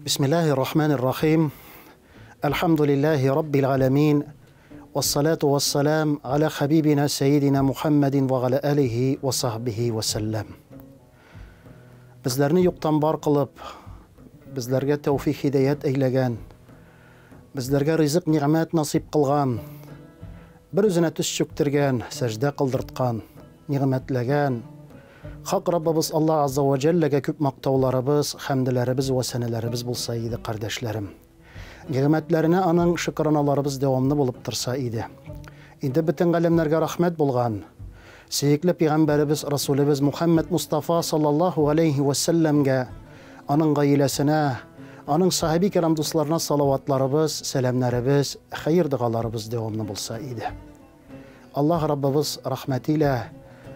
Бисмиллахир рахманир рахим. Әлхәмдүлилләһи раббил галәмин. Вассалату вассалам аля хабибина сәйидина Мухаммадин ва галя алихи ва сахбихи ва сәлләм. Безләрне юктан бар кылып, безләргә тәүфик һидаят әйләгән, безләргә ризык нигъмәт насыйп кылган, бер үзенә төс чүктергән, сәҗдә кылдырткан, нигъмәтләгән Хак Раббыбыз Аллаһ Азза ва Җәлләгә күп мактауларыбыз, хәмделәребез вә сәнәләребез булса иде, кардәшләрем. Нигъмәтләренә аның шөкраналарыбыз дәвамлы булып торса иде. Инде бөтен галәмнәргә рәхмәт булган сөекле пигамбәребез Расулебез Мухаммәд Мустафа саллаллаһу галәйһи вә сәлләмгә, аның гаиләсенә, аның сахаби кирам дусларына салаватларыбыз, сәламнәребез, хәер догаларыбыз дәвамлы булса иде. Аллаһ Раббыбыз рәхмәте илә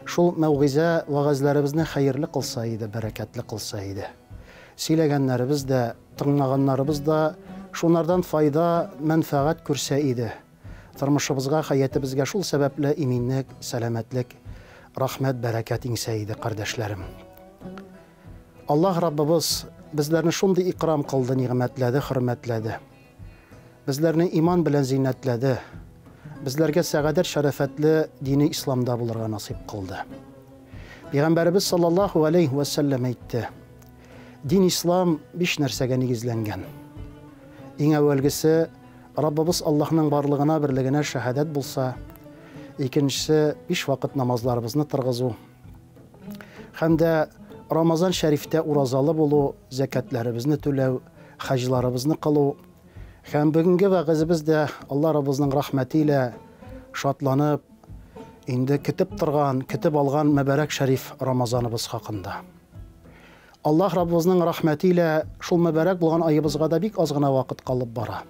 шул мәүгыйзә, вәгазьләребезне хәерле кылса иде, бәрәкәтле кылса иде. Сөйләгәннәребез дә, тыңлаганнарыбыз да шунардан файда, мәнфәгать күрсә иде. Тормышыбызга, хәятебезгә шул сәбәпле иминлек, сәламәтлек, рәхмәт, бәрәкәт иңсә иде, кардәшләрем. Аллаһ Раббыбыз безләрне шундый икрам кылды, нигъмәтләде, хөрмәтләде. Безләрне иман белән зиннәтләде. Безләргә сәгадәт шәрәфәтле дине исламда булырга насыйп кылды. Пәйгамбәребез саллаллаһу алейһи вә сәлләм әйтте: Дин ислам биш нәрсәгә нигезләнгән. Иң әүвәлгесе Раббыбыз Аллаһның барлыгына, берлегенә шәһадәт булса, икенчесе биш вакыт намазларыбызны торгызу. Һәм дә Рамазан шәрифтә уразалы булу, зәкәтләребезне түләү, хаҗларыбызны кылу. Һәм бүгенге вәгазебез дә Алла Раббыбызның рәхмәте илә шатланып, инде көтеп торган, көтеп алган мөбарәк шәриф Рамазаныбыз хакында. Аллаһ Раббыбызның рәхмәте илә шул мөбарәк булган аебызга да бик аз гына вакыт калып бара.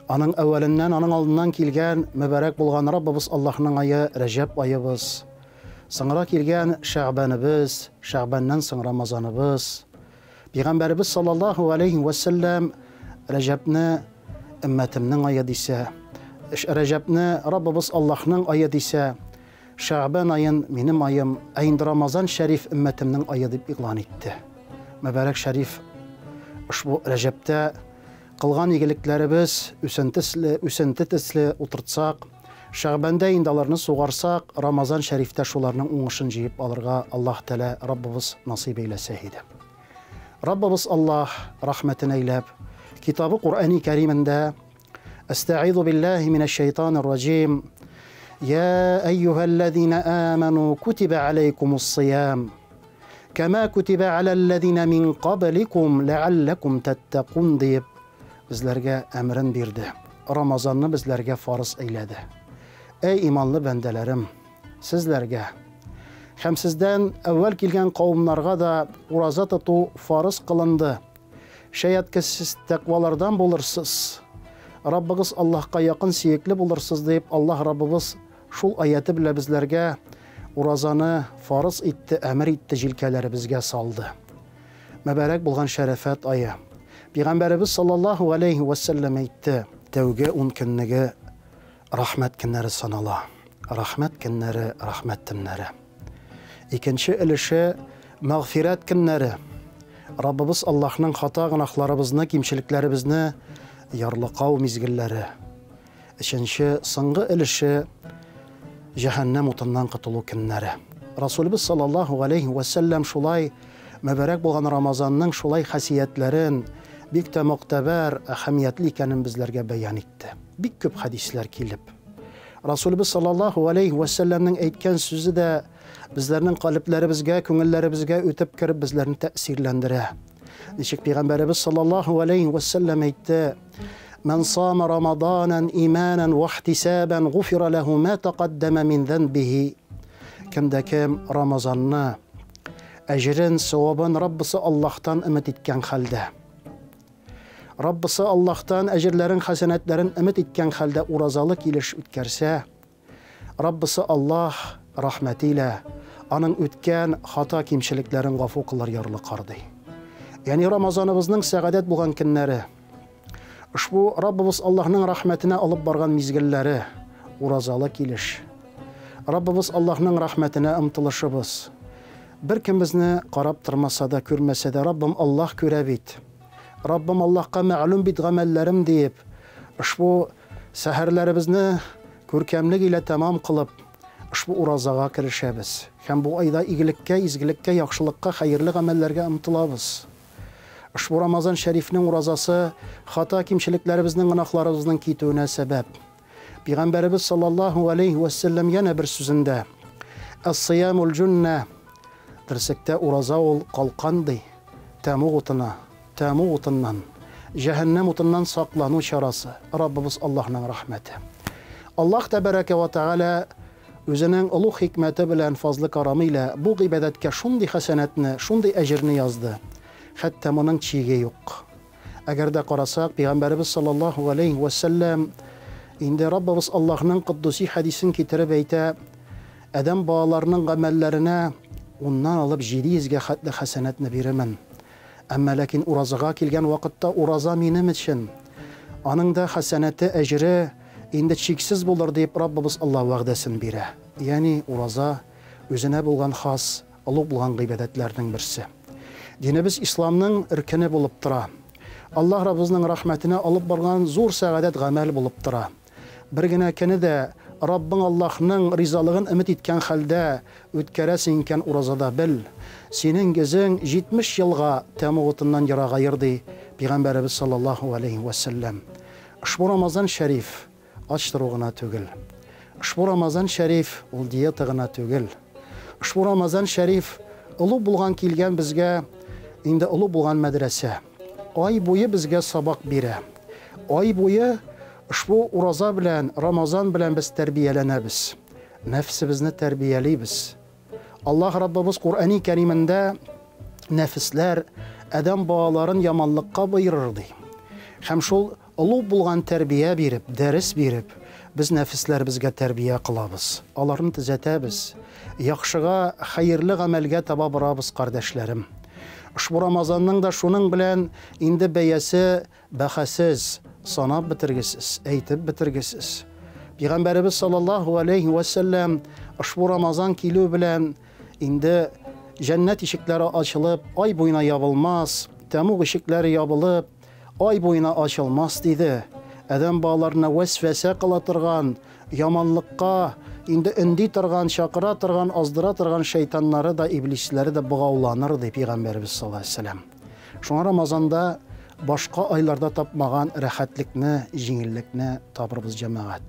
Аның әүвәленнән, аның алдыннан килгән мөбарәк булган Раббыбыз Аллаһның ае Рәҗәб аебыз, соңра килгән Шәгъбәнебез, Шәгъбәннән соң Рамазаныбыз. Пәйгамбәребез саллаллаһу алейһи вә сәлләм Рәҗәбне өммәтемнең ае дисә, Рәҗәбне Раббыбыз Аллаһның ае дисә, Шәгъбән аен минем аем, ә инде Рамазан шәриф өммәтемнең ае дип игълан итте. Мөбарәк шәриф ошбу Рәҗәптә кылган игелекләребез үсентесле, үсенте төсле утыртсак, Шәгъбәндә инде аларны сугарсак, Рамазан шәрифтә шуларның уңышын җыеп алырга Аллаһ Тәгалә Раббыбыз насыйп әйләсә иде. Раббыбыз Аллаһ рәхмәтен әйләп, Китабы Коръәни Кәримендә Әстәгыйзу биллаһи минәш шәйтанир раҗим. Я әйюһәлләзина аману кутиба алейкумус сиям. Кама кутиба аләлләзина мин кабликум ләалләкум таттакун диеп безләргә әмерен бирде. Рамазанны безләргә фарыз әйләде. Әй иманлы бәндәләрем, сезләргә һәм сездән әүвәл килгән кавымнарга да ураза тоту фарыз кылынды. Шәятки сез тәкъвалардан булырсыз, Раббыгыз Аллаһка якын сөекле булырсыз, дип, Аллаһ Раббыбыз шул аяте белән безләргә уразаны фарыз итте, әмер итте, җилкәләребезгә салды. Мөбарәк булган шәрәфәт ае. Пәйгамбәребез саллаллаһу алейһи вә сәлләм әйтте, тәүге ун көннеге рәхмәт көннәре санала. Рәхмәт көннәре, рәхмәт төннәре. Икенче өлеше мәгъфирәт көннәре. Раббыбыз Аллаһның хата гөнаһларыбызны, кимчелекләребезне ярлыкау мизгелләре. Өченче, соңгы өлеше җәһәннәм утыннан котылу көннәре. Расулыбыз саллаллаһу алейһи вә сәлләм шулай мөбарәк булган Рамазанның шулай хасиятләрен, бик тә могтәбәр, әһәмиятле икәнен безләргә бәян итте. Бик күп хәдисләр килеп. Расулыбыз саллаллаһу алейһи вә сәлләмнең әйткән сүзе дә безләрнең калебләребезгә, күңелләребезгә үтеп кереп безләрне тәэсирләндерә. Ничек пәйгамбәребез саллаллаһу алейһи вә сәлләм әйтте: "Ман сама рамаданан иманан ва ихтисабан гуфира лаху ма тaqaddama мин занбихи." Кемдә кем Рамазанны әҗерен, савабын Раббысы Аллаһтан өмет иткән хәлдә, Раббысы Аллаһтан әҗерләрен, хәсәнәтләрен өмет иткән хәлдә уразалы килеш үткәрсә, Раббысы Аллаһ рәхмәте илә аның үткән хата кимчелекләрен гафу кылыр, ярлыкар, ди. Ягъни Рамазаныбызның сәгадәт булган көннәре, ошбу Раббыбыз Аллаһның рәхмәтенә алып барган мизгелләре, уразалы килеш. Раббыбыз Аллаһның рәхмәтенә омтылышыбыз. Беркем безне карап тормаса да, күрмәсә дә, Раббым Аллаһ күрә бит. Раббым Аллаһка мәгълүм бит гамәлләрем диеп, ошбу сәһәрләребезне күркәмлек илә тәмам кылып, ошбу уразага керешәбез. Һәм бу айда игелеккә, изгелеккә, яхшылыкка, хәерле гамәлләргә омтылабыз. Ошбу Рамазан шәрифнең уразасы хата кимчелекләребезнең, гөнаһларыбызның китүенә сәбәп. Пәйгамбәребез саллаллаһу алейһи вә сәлләм янә бер сүзендә: "Ас-сиямул җунна" Терсектә ураза ул калкан ди, тәмуг утына, тәмуг утыннан, җәһәннәм утыннан саклану чарасы, Раббыбыз Аллаһның рәхмәте. Аллаһ тәбәрәкә вә тәгалә үзенең олуг хикмәте белән, фазлы-карамы илә бу гыйбадәткә шундый хәсәнәтне, шундый әҗерне язды, хәтта моның чиге юк. Әгәр дә карасак, Пәйгамбәребез саллаллаһу галәйһи вә сәлләм инде Раббыбыз Аллаһның котдуси хәдисен китереп әйтә, Адәм балаларының гамәлләренә уннан алып 700 гә хәтле хәсәнәтне бирермен. Әмма ләкин уразага килгән вакытта ураза минем өчен. Аның да хәсәнәте, әҗере инде чиксез булыр, дип Раббыбыз Аллаһ вәгъдәсен бирә. Ягъни ураза үзенә булган хас, олуг булган гыйбадәтләрнең берсе. Динебез исламның ркене булып тора. Аллаһ Раббыбызның рәхмәтенә алып барган зур сәгадәт гамәл булып тора. Бер генә көне дә Раббың Аллаһның ризалыгын өмет иткән хәлдә үткәрәсең икән уразада, бел, синең йөзең 70 елга тәмуг утыннан ерагаер, ди Пәйгамбәребез саллаллаһу галәйһи вә сәлләм. Ошбу Рамазан шәриф ач тору гына түгел. Ошбу Рамазан шәриф ул диета гына түгел. Ошбу Рамазан шәриф олуг булган килгән безгә инде олуг булган мәдрәсә. Ай буе безгә сабак бирә. Ай буе ошбу ураза белән, Рамазан белән без тәрбияләнәбез. Нәфсебезне тәрбиялибез. Аллаһ Раббыбыз Коръәни Кәримендә нәфесләр адәм балаларын яманлыкка боерыр ди. Һәм шул олуг булган тәрбия биреп, дәрес биреп, без нәфесләребезгә тәрбия кылабыз. Аларны төзәтәбез. Яхшыга, хәерле гамәлгә таба борабыз, кардәшләрем. Ошбу Рамазанның да шуның белән инде бәясе бәхәсез, санап бетергесез, әйтеп бетергесез. Пәйгамбәребез саллаллаһу алейһи вә сәлләм ошбу Рамазан килү белән инде җәннәт ишекләре ачылып, ай буена ябылмас, тәмуг ишекләре ябылып, ай буена ачылмас диде. Адәм балаларына вәсвәсә кыла торган, яманлыкка инде өнди торган, чакыра торган, аздыра торган шайтаннары да, иблисләре дә богауланыр, ди Пәйгамбәребез саллаллаһу алейһи вә сәлләм. Шуңа Рамазанда башка айларда тапмаган рәхәтлекне, җиңеллекне табырбыз, җәмәгать.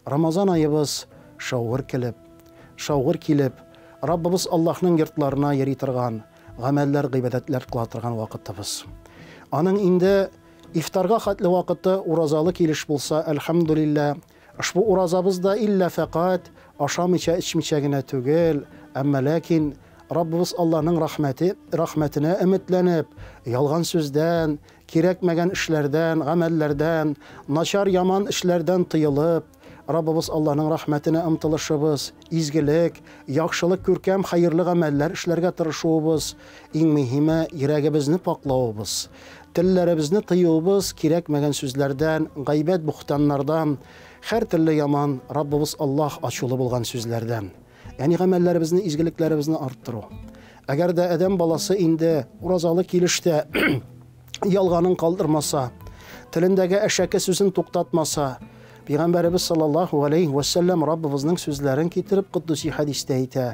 Рамазан аебыз шаугыр килеп, шаугыр килеп, Раббыбыз Аллаһның йортларына йөри торган, гамәлләр, гыйбадәтләр кыла торган вакытыбыз. Аның инде ифтарга хәтле вакыты уразалы килеш булса, әлхәмдулилла, ошбу уразабыз да иллә фәкать ашамыйча, эчмичә генә түгел, әмма ләкин Раббыбыз Аллаһның рәхмәте, рәхмәтенә өметләнеп, ялган сүздән, кирәкмәгән эшләрдән, гамәлләрдән, начар яман эшләрдән тыелып, Раббыбыз Аллаһның рәхмәтенә омтылышыбыз, изгелек, яхшылык, күркәм, хәерле гамәлләр эшләргә тырышуыбыз, иң мөһиме, йөрәгебезне пакълавыбыз, телләребезне тыюыбыз кирәкмәгән сүзләрдән, гайбәт, бухтаннардан, һәр төрле яман, Раббыбыз Аллаһ ачулы булган сүзләрдән. Ягъни гамәлләребезне, изгелекләребезне арттыру. Әгәр дә адәм баласы инде уразалы килештә ялганын калдырмаса, телендәге әшәке сүзен туктатмаса, Пәйгамбәребез саллаллаһу алейһи вә сәлләм Раббыбызның сүзләрен китереп котдуси хәдистә әйтә: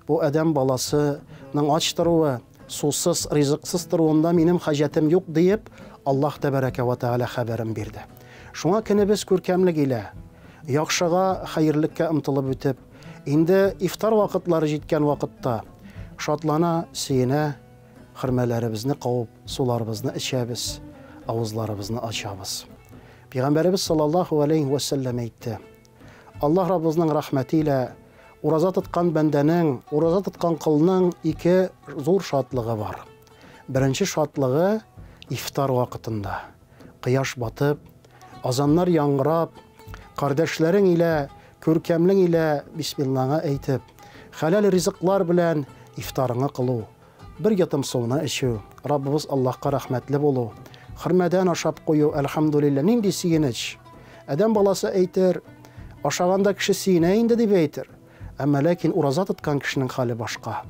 Бу адәм баласының ач торуы, сусыз, ризыксыз торуында минем хаҗәтем юк диеп, Аллаһ тәбәрәкә вә тәгалә хәбәрен бирде. Шуңа көнебез күркәмлек илә, яхшыга, хәерлеккә омтылып үтеп, инде ифтар вакытлары җиткән вакытта шатлана, сөенә, хөрмәләребезне кабып, суларыбызны эчәбез, авызларыбызны ачабыз. Пәйгамбәребез саллаллаһу алейһи вә сәлләм әйтте: Аллаһ Раббыбызның рәхмәте илә ураза тоткан бәндәнең, ураза тоткан колның ике зур шатлыгы бар. Беренче шатлыгы ифтар вакытында. Кояш батып, азаннар яңгырап, кардәшләрең илә, күркәмлең илә бисмиллаңа әйтеп, хәләл ризыклар белән ифтарыңы кылу, бер йотым суны эчү, Раббыбыз Аллаһка рәхмәтле булу, хөрмәдән ашап кую, әлхәмдулилла, нинди сөенеч! Адәм баласы әйтер, ашаганда кеше сөенә инде дип әйтер. Әмма ләкин ураза тоткан кешенең хәле башка.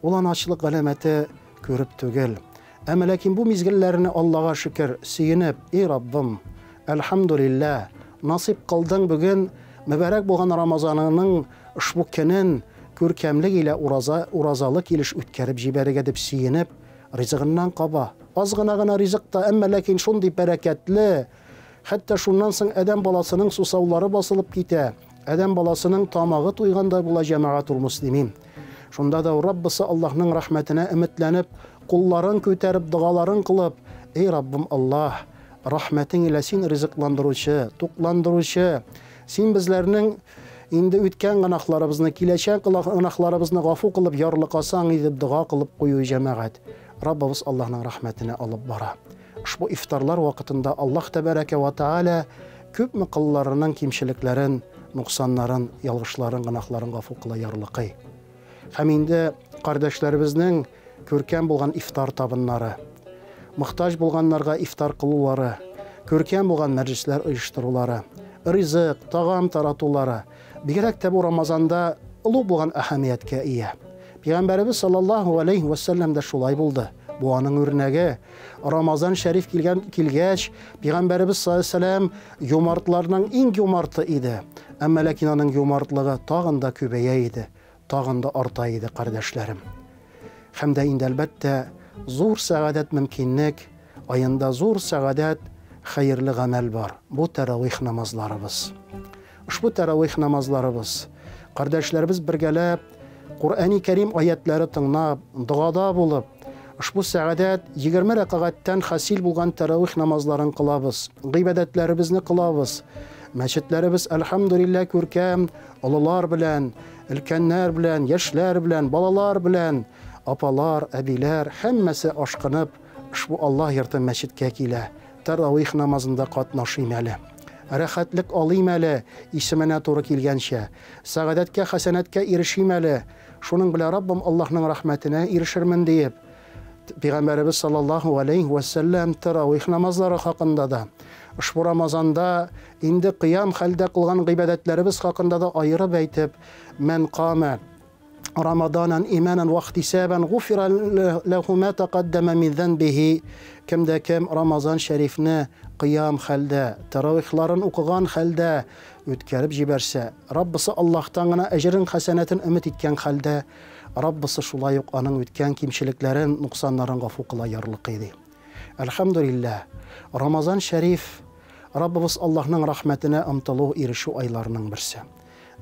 Ул аны ачлык галәмәте күреп түгел. Әмма ләкин бу мизгелләрне Аллага шөкер, сөенеп, И Раббым, әлхәмдүлилләһ, насыйп кылдың бүген мөбарәк булган Рамазаныңның ошбу көнен күркәмлек илә ураза, уразалы килеш үткәреп җибәрергә дип сөенеп, ризыгыннан каба. Аз гына гына ризык та, әмма ләкин шундый бәрәкәтле, хәтта шуннан соң адәм баласының сусаулары басылып китә, адәм баласының тамагы туйгандай була җәмәгатул муслимин. Шунда да Раббысы Аллаһның рәхмәтенә өметләнеп, кулларын күтәреп, догаларын кылып, Эй Раббым Аллаһ, рәхмәтең илә син ризыкландыручы, тукландыручы, син безләрнең инде үткән гөнаһларыбызны, киләчәк гөнаһларыбызны гафу кылып ярлыкасаң иде дип дога кылып кую җәмәгать. Раббыбыз Аллаһның рәхмәтенә алып бара. Ошбу ифтарлар вакытында Аллаһ тәбәрәкә вә тәгалә күпме колларының кимчелекләрен, нуксаннарын, ялгышларын, гөнаһларын гафу кыла, ярлыкый. Һәм инде кардәшләребезнең күркәм булган ифтар табыннары, мохтаҗ булганнарга ифтар кылулары, күркәм булган мәҗлесләр оештырулары, ризык, тагам таратулары, бигрәк тә бу Рамазанда олуг булган әһәмияткә ия. Пәйгамбәребез саллаллаһу алейһи вә сәлләм дә шулай булды. Бу аның үрнәге. Рамазан шәриф килгән килгәч, Пәйгамбәребез саллаллаһу алейһи вә сәлләм юмартларның иң юмарты иде. Әмма ләкин аның юмартлыгы тагын да күбәя иде, тагын да арта иде, кардәшләрем. Һәм дә инде әлбәттә, зур сәгадәт мөмкинлек, аенда зур сәгадәт, хәерле гамәл бар. Бу тәравих намазларыбыз. Ошбу тәравих намазларыбыз, кардәшләребез бергәләп Коръәни Кәрим аятлары тыңлап, догада булып, ошбу сәгадәт 20 рәкәгатьтән хасил булган тәравих намазларын кылабыз, гыйбадәтләребезне кылабыз. Мәчетләребез, әлхәмдүлилләһ, күркәм, олылар белән, өлкәннәр белән, яшьләр белән, балалар белән, апалар, әбиләр, һәммәсе ашкынып, ошбу Аллаһ йорты мәчеткә килә. Тәравих намазында катнашыйм әле. Рәхәтлек алыйм әле, исеменә туры килгәнчә. Сәгадәткә, хәсәнәткә ирешим әле. Шуның белән Раббым Аллаһның рәхмәтенә ирешермен диеп, Пәйгамбәребез саллаллаһу алейһи вә сәлләм тәравих намазлары хакында да, ошбу Рамазанда инде кыям хәлдә кылган гыйбадәтләребез хакында да аерып әйтеп, Мән кама Рамаданан иманан вахтисабан гуфира ләху ма тәкаддәмә мин зәнбихи. Кем дә кем Рамазан шәрифне кыям хәлдә, тәравихларын укыган хәлдә үткәреп җибәрсә, Раббысы Аллаһтан гына әҗерен, хәсәнәтен өмет иткән хәлдә, Раббысы шулай ук аның үткән кимчелекләрен, нуксаннарын гафу кыла, ярлыкый, ди. Әлхәмдүлилләһ, Рамазан шәриф Раббыбыз Аллаһның рәхмәтенә омтылу, ирешү айларының берсе.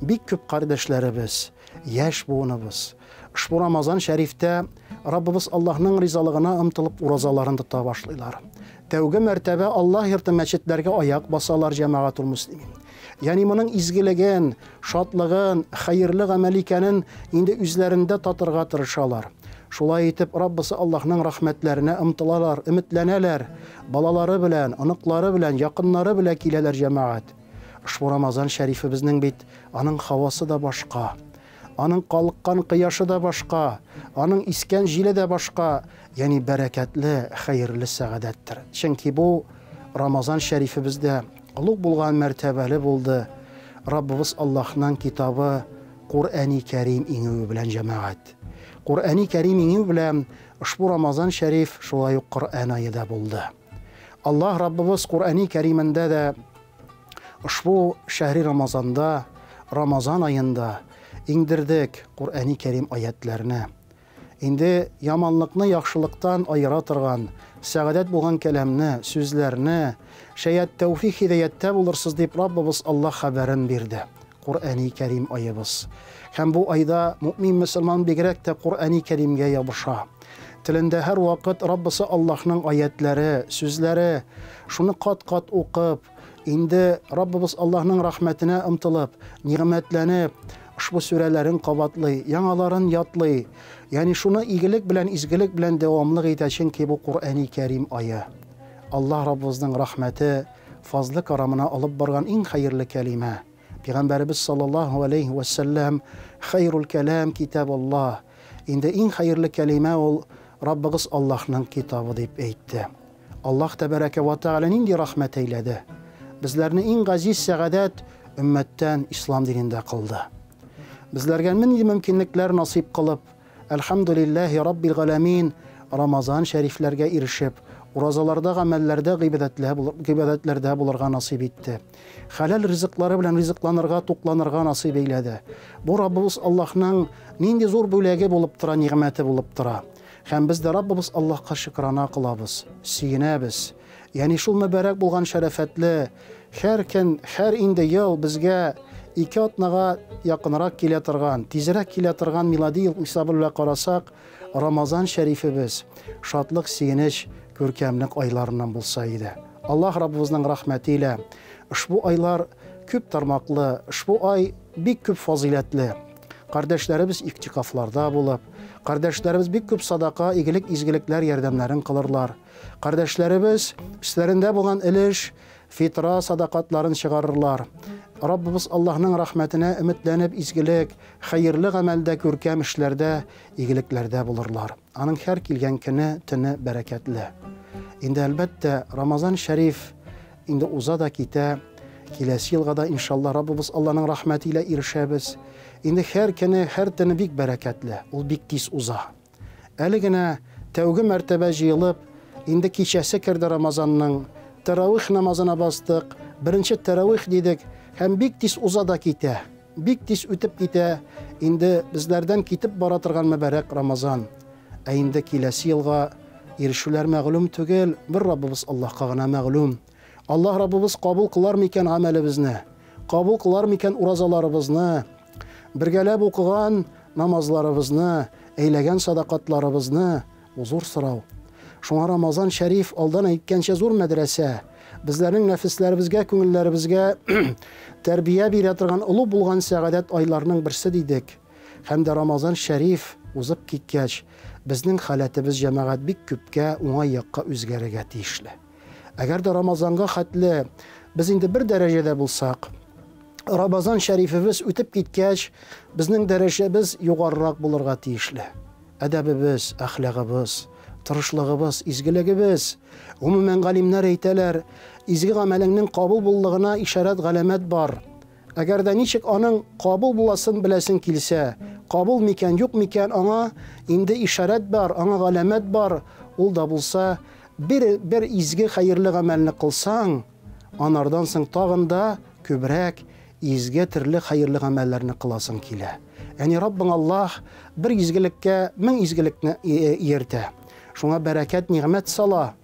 Бик күп кардәшләребез, яшь буыныбыз ошбу Рамазан шәрифтә Раббыбыз Аллаһның ризалыгына омтылып уразаларын тота башлыйлар. Тәүге мәртәбә Аллаһ йорты мәчетләргә аяк басалар җәмәгатул муслимин. Ягъни моның изгелеген, шатлыгын, хәерле гамәл икәнен инде үзләрендә татырга тырышалар. Шулай итеп, Раббысы Аллаһның рәхмәтләренә омтылалар, өметләнәләр. Балалары белән, оныклары белән, якыннары белән киләләр җәмәгать. Ошбу Рамазан шәрифебезнең бит аның һавасы да башка, аның калыккан кояшы да башка, аның искән җиле дә башка, ягъни бәрәкәтле, хәерле сәгадәттер. Чөнки бу Рамазан шәрифебез дә олуг булган мәртәбәле булды, Раббыбыз Аллаһның китабы Коръәни Кәрим иңүе белән җәмәгать. Коръәни Кәрим иңү белән ошбу Рамазан шәриф шулай ук Коръән ае да булды. Аллаһ Раббыбыз Коръәни Кәримендә дә ошбу шәһри Рамазанда, Рамазан аенда иңдердек Коръәни Кәрим аятләрне. Инде яманлыкны яхшылыктан аера торган, сәгадәт булган кәламне, сүзләрне, шәят тәүфик һидаяттә булырсыз дип Раббыбыз Аллаһ хәбәрен бирде. Коръәни Кәрим аебыз. Һәм бу айда мөэмин мөселман бигрәк тә Коръәни Кәримгә ябыша. Телендә һәрвакыт Раббысы Аллаһның аятләре, сүзләре, шуны кат-кат укып, инде Раббыбыз Аллаһның рәхмәтенә омтылып, нигъмәтләнеп, ошбу сүрәләрен кабатлый, яңаларын ятлый. Ягъни шуны игелек белән, изгелек белән дәвамлык итә, чөнки бу Коръәни Кәрим ае. Аллаһ Раббыбызның рәхмәте, фазлы карамына алып барган иң хәерле кәлимә. Пәйгамбәребез саллаллаһу алейһи вә сәлләм, Хәйрул кәлам китабуллаһ. Инде иң хәерле кәлимә ул Раббыгыз Аллаһның китабы дип әйтте. Аллаһ тәбәрәкә вә тәгалә нинди рәхмәт әйләде. Безләрне иң газиз сәгадәт өммәттән ислам динендә кылды. Безләргә нинди мөмкинлекләр насыйп кылып, Әлхәмдүлилләһи Раббил галәмин, Рамазан шәрифләргә ирешеп, уразаларда, гамәлләрдә, гыйбадәтләрдә булырга насыйп итте. Хәләл ризыклары белән ризыкланырга, тукланырга насыйп әйләде. Бу Раббыбыз Аллаһның нинди зур бүләге булып тора, нигъмәте булып тора. Һәм без дә Раббыбыз Аллаһка шөкрана кылабыз, сөенәбез. Ягъни шул мөбарәк булган шәрәфәтле һәр көн, һәр инде ел безгә ике атнага якынрак килә торган, тизрәк килә торган милади ел хисабы белән карасак, Рамазан шәрифебез шатлык, сөенеч, күркәмлек айларыннан булса иде. Аллаһ Раббыбызның рәхмәте илә ошбу айлар күп тармаклы, ошбу ай бик күп фазыйләтле. Кардәшләребез иктикафларда булып, кардәшләребез бик күп садака, игелек, изгелекләр ярдәмнәрен кылырлар. Кардәшләребез өсләрендә булган өлеш фитра садакатларын чыгарырлар. Раббыбыз Аллаһның рәхмәтенә өметләнеп изгелек, хәерле гамәлдә, күркәм эшләрдә, игелекләрдә булырлар. Аның һәр килгән көне, төне бәрәкәтле. Инде әлбәттә, Рамазан шәриф инде уза да китә. Киләсе елга да иншалла Раббыбыз Алланың рәхмәте илә ирешәбез. Инде һәр көне, һәр төне бик бәрәкәтле. Ул бик тиз уза. Әле генә тәүге мәртәбә җыелып, инде кичәсе керде Рамазанның. Тәравих намазына бастык, беренче тәравих дидек һәм бик тиз уза да китә. Бик тиз үтеп китә инде безләрдән китеп бара торган мөбарәк Рамазан. Ә инде киләсе елга ирешүләр мәгълүм түгел, бер Раббыбыз Аллаһка гына мәгълүм. Аллаһ Раббыбыз кабул кылар микән гамәлебезне? Кабул кылар микән уразаларыбызны? Бергәләп укыган намазларыбызны, әйләгән садакатларыбызны? Бу зур сорау. Шуңа Рамазан шәриф алдан әйткәнчә зур мәдрәсә. Безләрнең нәфесләребезгә, күңелләребезгә тәрбия бирә торган олы булган сәгадәт айларының берсе дидек. Һәм дә Рамазан шәриф узып киткәч, безнең халәтебез җәмәгать бик күпкә уңай якка үзгәрергә тиешле. Әгәр дә Рамазанга хәтле без инде бер дәрәҗәдә булсак, Рамазан шәрифебез үтеп киткәч, безнең дәрәҗәбез югарырак булырга тиешле. Әдәбебез, әхлагыбыз, тырышлыгыбыз, изгелегебез. Гомумән, галимнәр әйтәләр, изге гамәлеңнең кабул буллыгына ишарәт галәмәт бар. Әгәр дә ничек аның кабул буласын беләсең килсә, кабул микән, юк микән, аңа инде ишарәт бар, аңа галәмәт бар, ул да булса, бер, бер изге хәерле гамәлне кылсаң, анардан соң тагын да күбрәк изге төрле хәерле гамәлләрне кыласың килә. Ягъни Раббың Аллаһ бер изгелеккә мең изгелекне ияртә. Шуңа бәрәкәт, нигъмәт сала.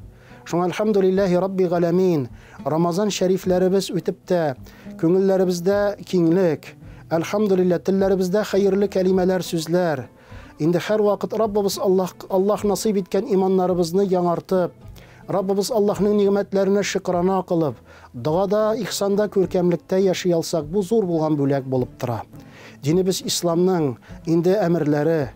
Шуңа әлхәмдүлилләһи Рабби галәмин, Рамазан шәрифләребез үтеп тә, күңелләребездә киңлек, әлхәмдүлилләһ, телләребездә хәерле кәлимәләр, сүзләр. Инде һәрвакыт Раббыбыз Аллаһ, Аллаһ насыйп иткән иманнарыбызны яңартып, Раббыбыз Аллаһның нигъмәтләренә шөкрана кылып, догада, ихсанда, күркәмлектә яши алсак, бу зур булган бүләк булып тора. Динебез исламның инде әмерләре,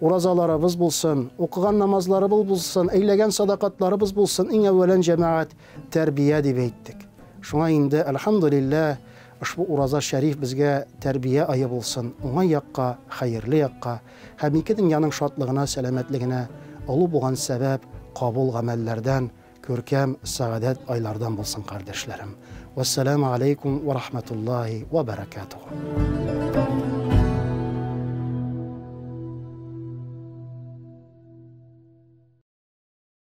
уразаларыбыз булсын, укыган намазларыбыз булсын, әйләгән садакатларыбыз булсын, иң әүвәлән җәмәгать тәрбия дип әйттек. Шуңа инде, әлхәмдүлилләһ, ошбу ураза шәриф безгә тәрбия ае булсын, уңай якка, хәерле якка һәм ике дөньяның шатлыгына, сәламәтлегенә олы булган сәбәп, кабул гамәлләрдән, күркәм сәгадәт айлардан булсын, кардәшләрем. Вәссәламу алейкум ва рахматуллаһи ва баракатуху.